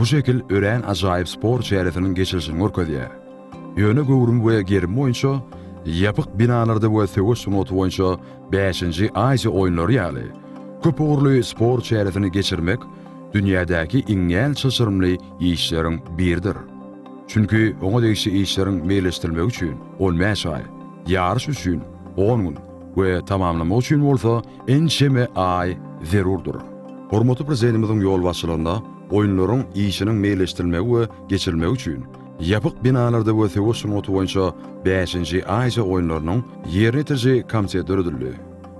Bu şekil örän ajaýyp sport çäresiniň geçirilişini görkezýär. Ýöne göwrümi we gerimi boýunça ýapyk binalarda we söweş sungaty boýunça bäşinji Aziýa oýunlary ýaly köp ugurly sport çäresini geçirmek dünýädäki iňňän çylşyrymly işleriň biridir. Çünki oňa degişli işleriň meýilleşdirilmegi üçin 15 aý, ýaryş üçin on gün we tamamlamak üçin bolsa ençeme aý zerurdyr. Hormatly Prezidentimiziň ýolbaşçylygynda oýunlaryň işiniň meýilleşdirilmegi we geçirilmegi üçin ýapyk binalarda we söweş sungaty boýunça bäşinji Aziýa oýunlarynyň ýerine ýetiriji komiteti döredildi.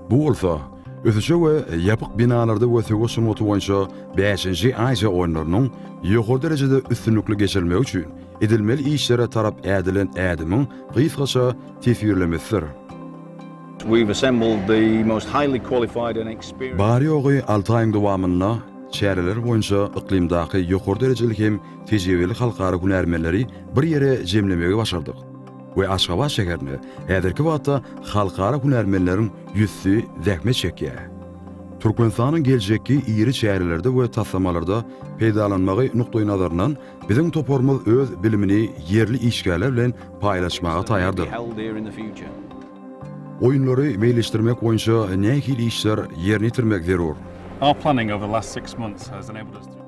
Bu bolsa, ösüşe we ýapyk binalarda we söweş sungaty boýunça bäşinji Aziýa oýunlarynyň ýokary derejede üstünlikli geçirilmegi üçin edilmeli işlere tarap ädilen ädimiň gysgaça teswirlemesidir. Bary-ýogy alty aýyň dowamynda çäreler boýunça yklymdaky ýokary derejeli hem tejribeli halkara hünärmenleri bir ýere jemlemegi başardyk we Aşgabat şäherinde häzirki wagtda halkara hünärmenleriň ýüzsi zähmet çekýär. Türkmenistanyň geljekki iri çärelerde we taslamalarda peýdalanmagy nukdaýnazaryndan biziň toparymyz öz bilimini ýerli işgärler bilen paýlaşmaga taýýardyr. Oýunlary meýilleşdirmek boýunça nähili işler ýerine ýetirmek zerur?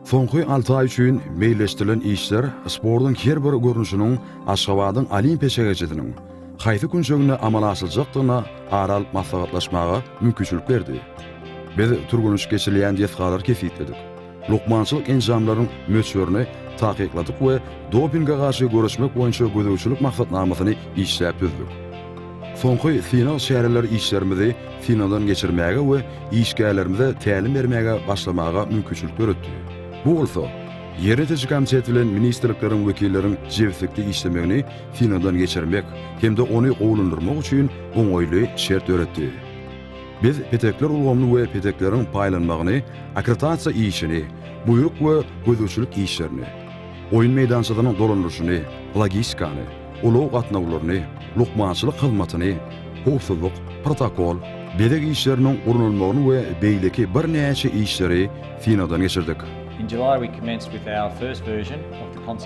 Soňky alty aý üçin meýilleşdirilen işler sportuň her bir görnüşiniň Aşgabadyň Olimpiýa şäherçesiniň haýsy künjeginde amala aşyryljakdygyna ara alyp maslahatlaşmaga mümkinçilik berdi. Biz türgenleşik geçirilýän desgalary kesgitledik. Lukmançylyk enjamlarynyň möçberini takykladyk we dopinge garşy göreşmek boýunça gözegçilik maksatnamasyny işläp düzdük. Soňky synag çäreleri işlerimizi synagdan geçirmäge we işgärlerimize tälim bermäge başlamaga mümkinçilik döretdi. Bu bolsa, Ýerine ýetiriji komitet bilen ministrlikleriň wekilleriň jebislikde işlemegini synagdan geçirmek hem-de ony gowulandyrmak üçin oňaýly şert döretdi. Biz petekler ulgamyny we petekleriň paýlanmagyny, akkreditasiýa işini, buýruk we gözegçilik işlerini, oýun meýdançasynyň dolandyryşyny, logistikany, ulag gatnawlaryny, lukmançylyk hyzmatyny, howpsuzlyk, protokol, bezeg işleriniň gurnalmagyny we beýleki birnäçe işleri synagdan geçirdik.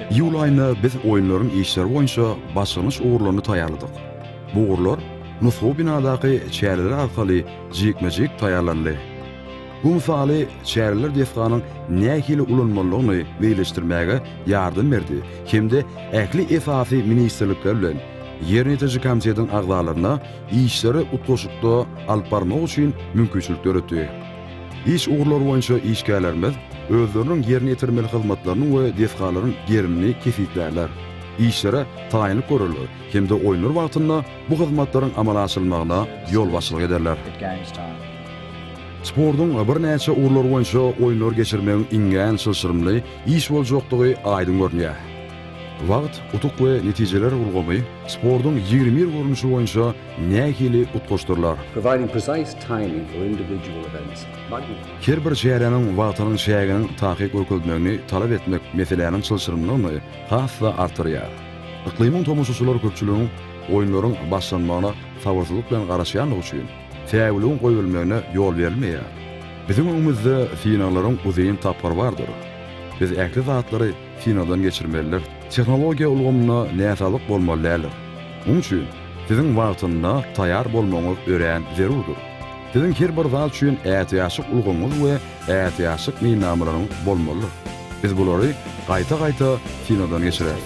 Iýul aýynda biz oýunlaryň işleri boýunça başlangyç ugurlaryny taýýarladyk. Bu ugurlar nusgawy binadaky çäreler arkaly jikme-jik taýýarlandy. Bu mysaly çäreler desganyň nähili ulanmalydygyny meýilleşdirmäge ýardam berdi hem-de ähli esasy ministrlikler bilen Ýerine ýetiriji komitetiň agzalaryna işleri utgaşykda alyp barmak üçin mümkinçilik döretdi. Iş ugurlary boýunça işgärlerimiz özleriniň ýerine ýetirmeli hyzmatlarynyň we desgalaryň gerimini kesgitlärler, işlere taýynlyk görerler hem-de oýunlar wagtynda bu hyzmatlaryň amala aşyrylmagyna ýolbaşçylyk ederler. Sportuň birnäçe ugurlary boýunça oýunlar geçirmegiň iňňän çylşyrymly iş boljakdygy aýdyň görünýär. Wagt, utuk we netijeler ulgamy sportuň 21 görnüşi boýunça nähili utgaşdyrylar? Her bir çäräniň wagtynyň çäginiň takyk görkezilmegini talap etmek meseläniň çylşyrymlygyny has-da artdyrýar. Yklymyň tomaşaçylar köpçüliginiň oýunlaryň başlanmagyna sabyrsyzlyk bilen garaşýandygy üçin, säwligiň goýberilmegine ýol berilmeýär. Biziň öňümizde synaglaryň uzyn tapgyry bardyr. Biz ähli zatlary synagdan geçirmelidiris. Tehnologiýa ulgamynda näsazlyk bolmaly däldir. Munuň üçin siziň wagtynda taýýar bolmagyňyz örän zerurdyr. Siziň her bir zat üçin ätiýaçlyk ulgamyňyz we ätiýaçlyk meýilnamalaryňyz bolmalydyr. Biz bulary gaýta-gaýta synagdan geçireris.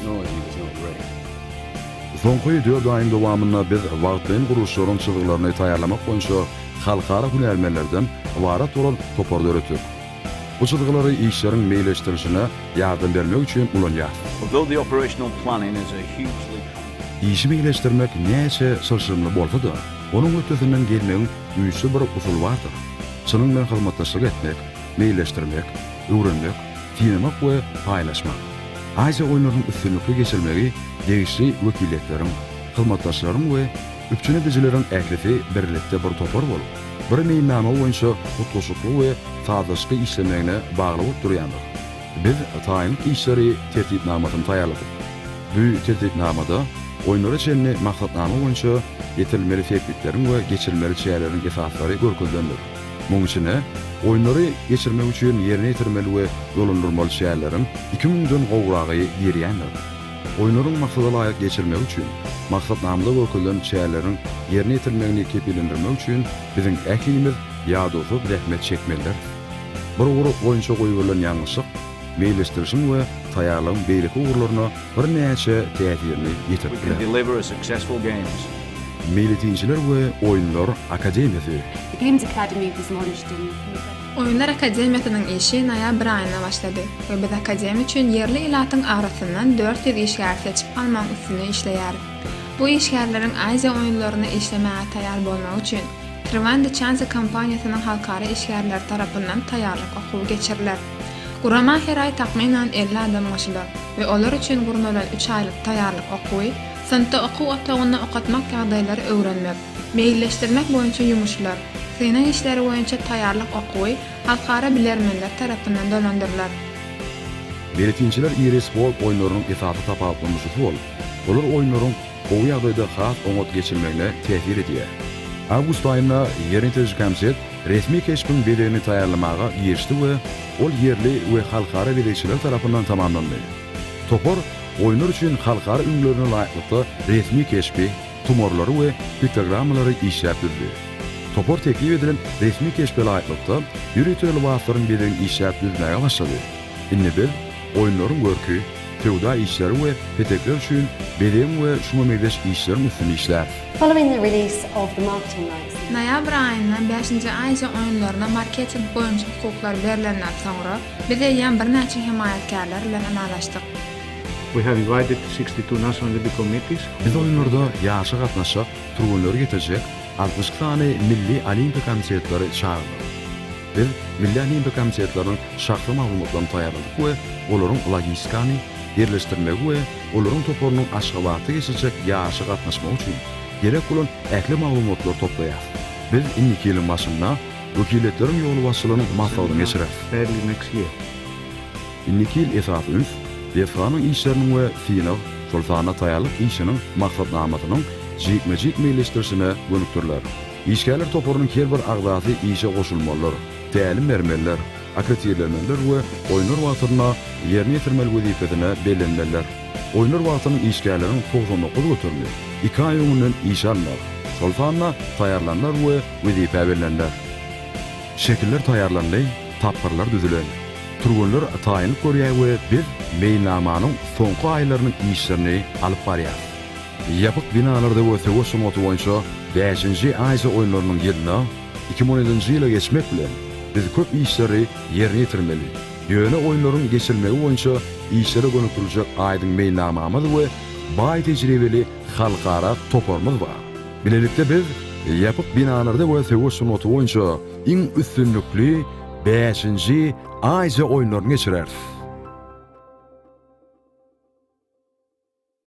Soňky dört aýyň dowamynda biz wagtlaýyn gurluşlaryň çyzgylaryny taýýarlamak boýunça halkara hünärmenlerden ybarat bolan topar döretdik. Bu çyzgylary işleriň meýilleşdirilişine ýardam bermek üçin ulanýarys. Işi meýilleşdirmek näçe çylşyrymly bolsa-da, onuň hötdesinden gelmegiň güýçli bir usuly bardyr, çynyň bilen hyzmatdaşlyk etmek, meýilleşdirmek, öwrenmek, synamak we paýlaşmak. Aziýa oýunlarynyň üstünlikli geçirilmegi degişli wekiliýetleriň, hyzmatdaşlaryň we üpjün edijileriň ählisi birlikde bir topar bolup, bir meýilnama boýunça utgaşykly we sazlaşykly işlemegine bagly bolup durýandyr. Biz taýynlyk işleri tertipnamasyny taýýarladyk. Bu tertipnamada oýunlara çenli maksatnama boýunça ýetirilmeli sepgitleriň we geçirilmeli çäreleriň esaslary görkezilendir. Muň içine Oýunlary geçirmek üçin ýerine ýetirmeli we dolandyrmaly çäreleriň iki müňden gowragy girýändir. Oýunlaryň maksada laýyk geçirilmegi üçin maksatnamada görkezilen çäreleriň ýerine ýetirilmegini kepillendirmek üçin biziň ählimiz ýadawsyz zähmet çekmelidiris. Bir ugur boýunça goýberilen ýalňyşlyk meýilleşdirişiň we taýýarlygyň beýleki ugurlaryna birnäçe täsirini ýetirip biler. Meýletinçiler we Oýunlar akademiýasy. The Games Academy was launched in November. Oýunlar akademiýasynyň işi noýabr aýynda başlady we biz akademiýa üçin ýerli ilatyň arasyndan 400 işgäri seçip almagyň üstünde işleýäris. Bu işgärleriň Aziýa oýunlarynda işlemäge taýýar bolmagy üçin Triwandi Chanze kompaniýasynyň halkara işgärleri tarapyndan taýýarlyk okuwy geçiriler. Gurama her aý takmynan 50 adam goşular we olar üçin gurnalan üç aýlyk taýýarlyk okuwy synpda okuw otagynda okatmak ýagdaýlary öwrenmek, Meýilleşdirmek boýunça ýumuşlar, synag işleri boýunça taýýarlyk okuwy halkara bilermenler tarapyndan dolandyrylar. Meýletinçiler iri sport oýunlarynyň esasy tapawutlanyjysy bolup, olar oýunlaryň gowy ýagdaýda has oňat geçirilmegine täsir edýär. Awgust aýynda Ýerine ýetiriji komitet resmi keşbiň bezegini taýýarlamaga girişdi we ol ýerli we halkara bezegçiler tarapyndan tamamlandy. Topar oýunlar üçin halkara ülňülerine laýyklykda resmi keşbi, tumarlary we piktogrammalary işläp düzdi. Topar teklip edilen resmi keşbe laýyklykda, ýörite lybaslaryň bezegini işläp düzmäge başlady. Indi biz oýunlaryň görki, söwda işleri we petekler üçin bezegiň we şuňa meňzeş işleriň üstünde işläris. Following the release of the marketing rights in. Noýabr aýynda bäşinji Aziýa oýunlaryna marketing boýunça hukuklar berlenden soňra, biz eýýäm birnäçe hemaýatkärler bilen ylalaşdyk. We have invited 62 National Olympic Committees. Biz oýunlarda ýaryşa gatnaşjak türgenleri getirjek 62 sany Milli Olimpiýa komitetleri çagyrdyk. Biz Milli Olimpiýa komitetleriniň şahsy maglumatlaryny taýýarladyk we olaryň logistikany ýerleşdirmegi we olaryň toparynyň Aşgabatda geçiriljek ýaryşa gatnaşmagy üçin gerek bolan ähli maglumatlary toplaýarys. Biz indiki ýylyň başynda wekiliýetleriň ýolbaşçylarynyň maslahatyny geçireris. Early next year. Indiki ýyl esasy üns desganyň işleriniň we synag, şol sanda taýýarlyk işiniň maksatnamasynyň jikme-jik meýilleşdirilişine gönükdiriler. Işgärler toparynyň her bir agzasy işe goşulmalydyr, tälim bermelidir, akkreditirlenmelidir we oýunlar wagtynda ýerine ýetirmeli wezipesine bellenmelidir. Oýunlar wagtynyň işgärleriň 99 göterimi iki aý öňünden işe alnar, şol sanda taýýarlanylar we wezipä belleniler. Şekiller taýýarlandy, tapgyrlar düzülen. Türgenler taýynlyk görýär we biz meýilnamanyň soňky aýlarynyň işlerini alyp barýarys. Ýapyk binalarda we söweş sungaty boýunça bäşinji Aziýa oýunlarynyň ýylyna, 2017-nji ýyla geçmek bilen, biz köp işleri ýerine ýetirmeli. Ýöne oýunlaryň geçirilmegi boýunça işlere gönükdiriljek aýdyň meýilnamamyz we baý tejribeli halkara toparymyz bar. Bilelikde biz ýapyk binalarda we söweş sungaty boýunça iň üstünlikli bäşinji Aziýa oýunlaryny geçireris.